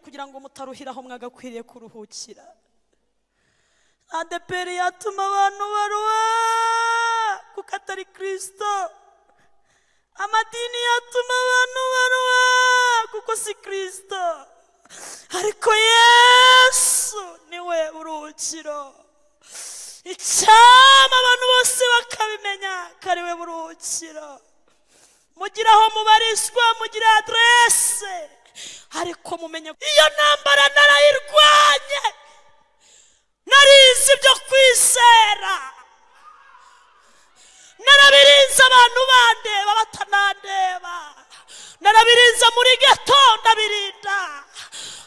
Kugira ngo mutaruhiraho mwagakwiriye kuruhukira. ADEPR yatuma abantu baruha kuko atari Kristo. Amadini yatuma abantu baruha kuko si Kristo. Ariko Yesu niwe buruhukiro. Icyama abantu bose bakabimenya ko ari we buruhukiro. Mugira aho mubarizwa, mugira adresse, ariko mumenye iyo ntambara narayirwanye, narizi ibyo kwizera, narabirinze abantu bandeba batanandeba, narabirinze muri geto ndabirinda,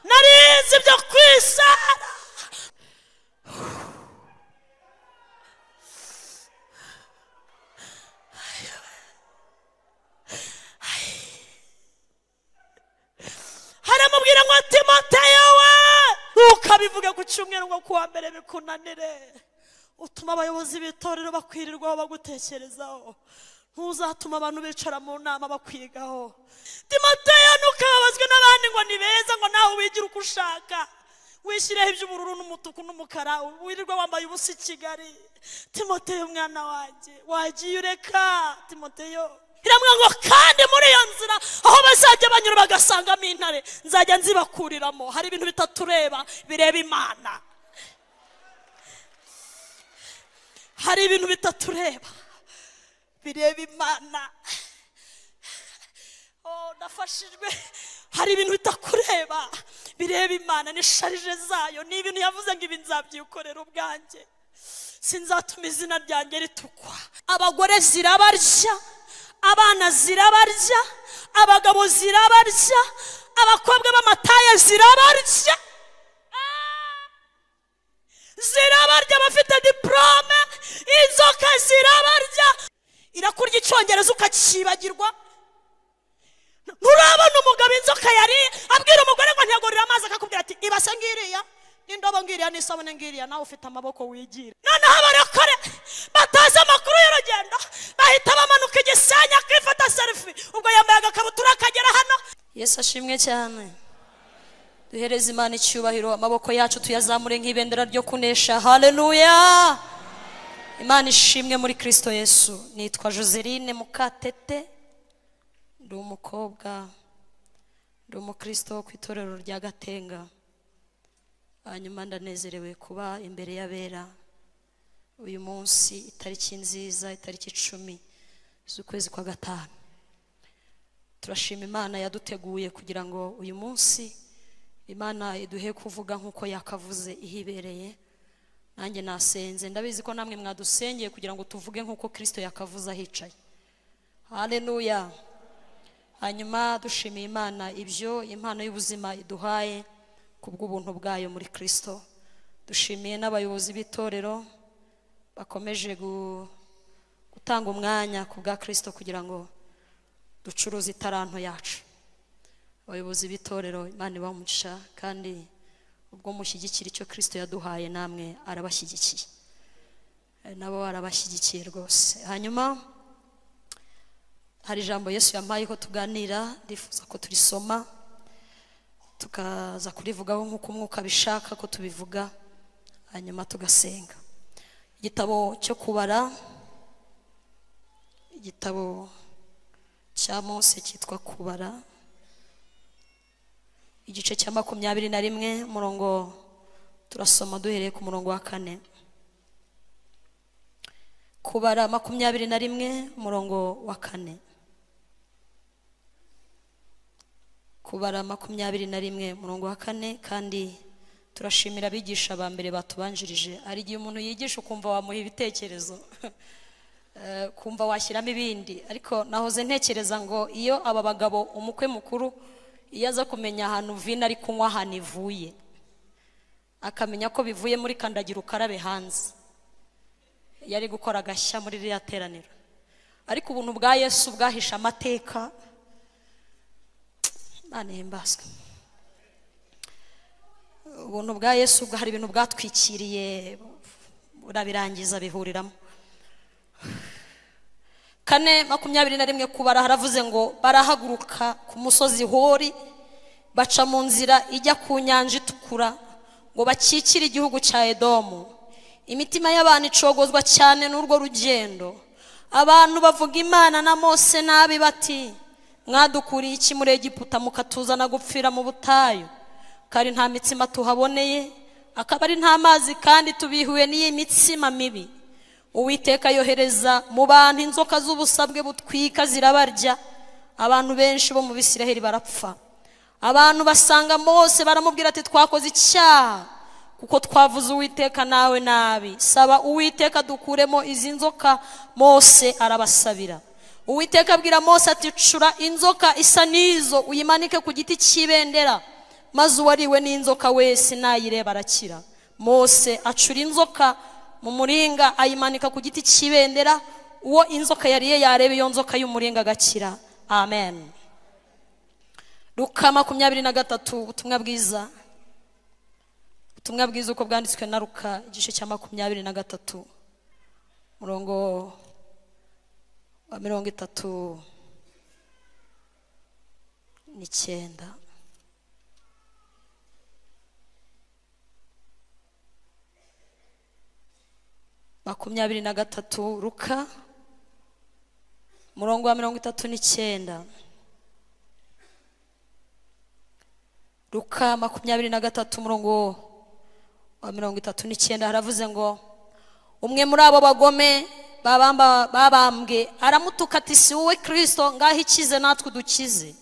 narizi ibyo kwizera. Haramubwira ngo Timoteyo we, ntukabivuge ku cyumweru ngo kuwa mbere bikunanire. Utuma abayobozi b'itorero bakwirirwaho bagutekerezaho, ntuzatuma abantu bicara mu nama bakwigaho. Timoteyo, ntukababazwe n'abandi ngo ni beza, ngo nawe wigire uko ushaka, wishyireho iby'ubururu n'umutuku n'umukara, wirirwa wambaye ubusa i Kigali. Timoteyo mwana wanjye, wagiye ureka. Timoteyo iramwe ngo kandi muri iyo nzira aho bazajya banyura bagasangamo intare, nzajya nzibakuriramo. Hari ibintu bitatureba bireba Imana. Hari ibintu bitatureba bireba Imana. Oh, nafashijwe. Hari ibintu bitakureba bireba Imana, ni sharije zayo, ni ibintu yavuze ngo ibi nzabyikorera ubwanjye, sinzatuma izina ryanjye ritukwa. Abagore zirabarya, abana zirabarya, abagabo zirabarya, abakobwa b'amataye zirabarya, zirabarya abafite diplome, inzoka zirabarya. Irakurya icyongereza ukakibagirwa. Nturabona umugabo inzoka yari abwira umugore ngo ntiyagurira amazi, akakubwira ati ibase ngiriya n'indobo ngiriya n'isabune ngiriya, nawe ufite amaboko wigira. Noneho abarokore batazi amakuru y'urugendo bahita bamanuka igisenya akifata selfie, ubwo yambaye agakabutura akagera hano. Yesu ashimwe cyane. Duhereze Imana icyubahiro, amaboko yacu tuyazamure nk'ibendera ryo kunesha. Haleluya! Imana ishimwe muri Kristo Yesu. Nitwa Joseline Mukatete, ndi umukobwa, ndi umukristo ku itorero rya Gatenga. Hanyuma ndanezerewe kuba imbere y'abera uyu munsi, itariki nziza, itariki 10 z'ukwezi kwa 5. Turashima Imana yaduteguye kugira ngo uyu munsi Imana iduhe kuvuga nkuko yakavuze ihibereye. Nanjye nasenze, ndabizi ko namwe mwadusengeye kugira ngo tuvuge nkuko Kristo yakavuze ahicaye. Haleluya. Hanyuma dushimiye Imana ibyo impano y'ubuzima iduhaye kubw'ubuntu bwayo muri Kristo. Dushimiye n'abayobozi b'itorero bakomeje gutanga umwanya ku bwa Kristo kugira ngo ducuruze itaranto yacu. Abayobozi b'itorero, Imana ibahe, kandi ubwo mushyigikira icyo Kristo yaduhaye namwe arabashyigikiye, nabo arabashyigikiye rwose. Hanyuma hari ijambo Yesu yampaye ko tuganira, ndifuza ko turisoma tukaza kurivugaho nk'uko umwuka bishaka ko tubivuga, hanyuma tugasenga. Igitabo cyo kubara, igitabo cya Mose cyitwa Kubara, igice cya 21, umurongo turasoma duhereye ku murongo wa 4. Kubara 21 umurongo wa 4. Kubara 21 umurongo wa 4. Kandi turashimira abigisha ba mbere batubanjirije. Hari igihe umuntu yigisha ukumva wamuha ibitekerezo, kumva washyiramo ibindi, ariko nahoze ntekereza ngo iyo aba bagabo umukwe mukuru iyo aza kumenya ahantu vino ari kunywa ahantu ivuye, akamenya ko bivuye muri kandagira ukarabe hanze, yari gukora agashya muri ririya teraniro. Ariko ubuntu bwa Yesu bwahisha amateka. Imana ihimbazwe. Ubuntu bwa Yesu hari ibintu bwatwikiriye, urabirangiza bihuriramo. 4:21 kubara haravuze ngo barahaguruka ku musozi Hori Baca mu nzira ijya ku nyanja itukura ngo bakikire igihugu cya Edomu. Imitima y'abantu icogozwa cyane n'urwo rugendo. Abantu bavuga Imana na Mose nabi bati, mwadukuriye iki muri Egiputa mukatuzana gupfira mu butayu? Kari nta mitsima tuhaboneye, akaba ari nta mazi, kandi tubihuye n'iyi mitsima mibi. Uwiteka yohereza mu bantu inzoka z'ubusabwe butwika zirabarya, abantu benshi bo mu Bisiraheli barapfa. Abantu basanga Mose baramubwira ati, twakoze icyaha kuko twavuze Uwiteka nawe nabi. Saba Uwiteka dukuremo izi nzoka. Mose arabasabira. Uwiteka abwira Mose ati, cura inzoka isa n'izo uyimanike ku giti cy'ibendera, maze uwariwe n'inzoka wese nayireba arakira. Mose acura inzoka mu muringa ayimanika ku giti cy'ibendera, uwo inzoka yariye yareba iyo nzoka y'umuringa agakira. Amen. Luka 23, ubutumwa bwiza. Ubutumwa bwiza uko bwanditswe na Luka, igice cya 23, murongo wa 39. 23 Luka murongo wa 39. Luka 23 murongo wa 39 haravuze ngo, umwe muri abo bagome babambwe aramutuka ati, si wowe Kristo, ngaho ikize natwe dukize.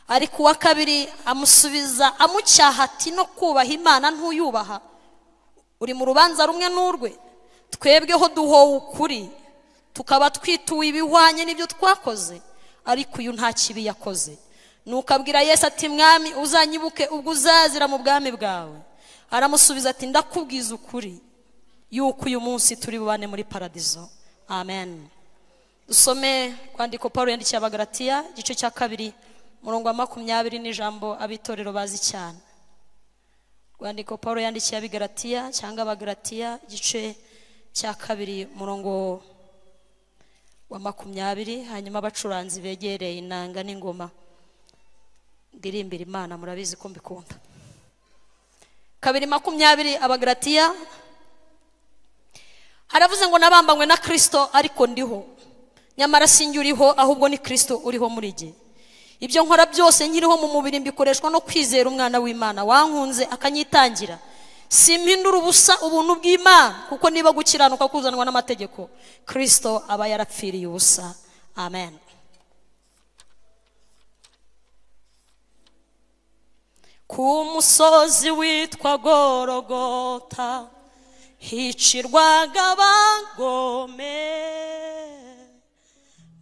Ariko uwa kabiri amusubiza amucyaha ati, no kubaha Imana ntuyubaha, uri mu rubanza rumwe n'urwe. Twebweho duhowe ukuri, tukaba twituwe ibihwanye n'ibyo twakoze, ariko uyu nta kibi yakoze. Nuko abwira Yesu ati, Mwami, uzanyibuke ubwo uzazira mu bwami bwawe. Aramusubiza ati, ndakubwiza ukuri yuko uyu munsi turi bubane muri paradizo. Amen. Dusome kwandiko Paulo yandikiye Abagalatiya, igice cya 2, murongo wa 20, n'ijambo abitorero bazi cyane. Rwandiko Paulo yandikiye Abigalatiya cyangwa Abagalatiya, igice cya 2, murongo wa 20. Hanyuma abacuranzi begereye inanga n'ingoma, ndirimbira Imana, murabizi ko mbikunda. 2:20 Abagalatiya haravuze ngo, nabambanywe na Kristo ariko ndiho, nyamara sinjye uriho, ahubwo ni Kristo uriho muri jye. Ibyo nkora byose nkiriho mu mubiri mbikoreshwa no kwizera umwana w'Imana wankunze akanyitangira. Simpindura ubusa ubuntu bw'Imana, kuko niba gukiranuka kuzanwa n'amategeko, Kristo aba yarapfiriye ubusa. Amen. Ku musozi witwa Gorogota hicirwaga abagome,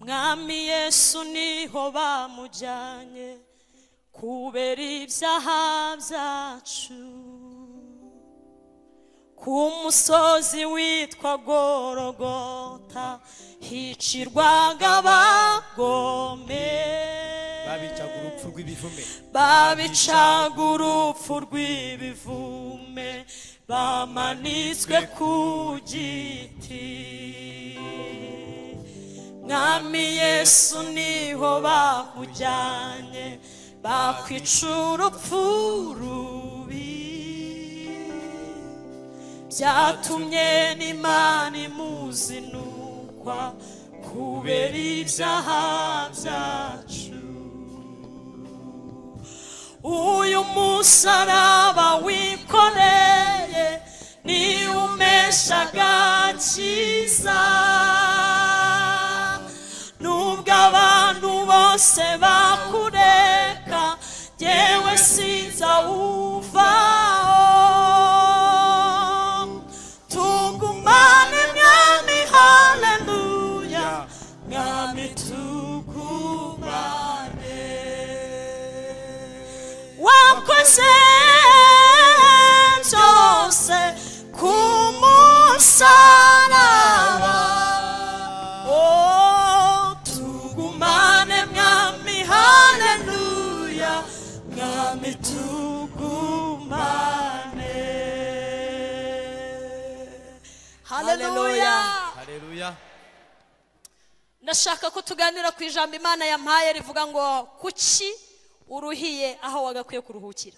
Mwami Yesu niho bamujyanye kubera ibyaha byacu. Ku musozi witwa Gorogota hicirwaga abagome, babicaga urupfu rw'ibivume, bamanitswe ku giti. Mwami Yesu niho bakujyanye, bakwica urupfu rubi. Byatumye n'Imana imuzinukwa kubera ibyaha byacu. Uyu musaraba wikoreye ni umesha agakiza, nubwo abantu bose bakureka, jyewe sinzawuvaho. Tugumane Mwami, haleluya, Mwami tugumane. Wakoze byose ku musaraba, oh, tugumane Mwami, haleluya, Mwami tugumane. Haleluya, haleluya. Ndashaka ko tuganira ku ijambo Imana yampaye rivuga ngo, kuki Uruhiye aho wagakwiye kuruhukira.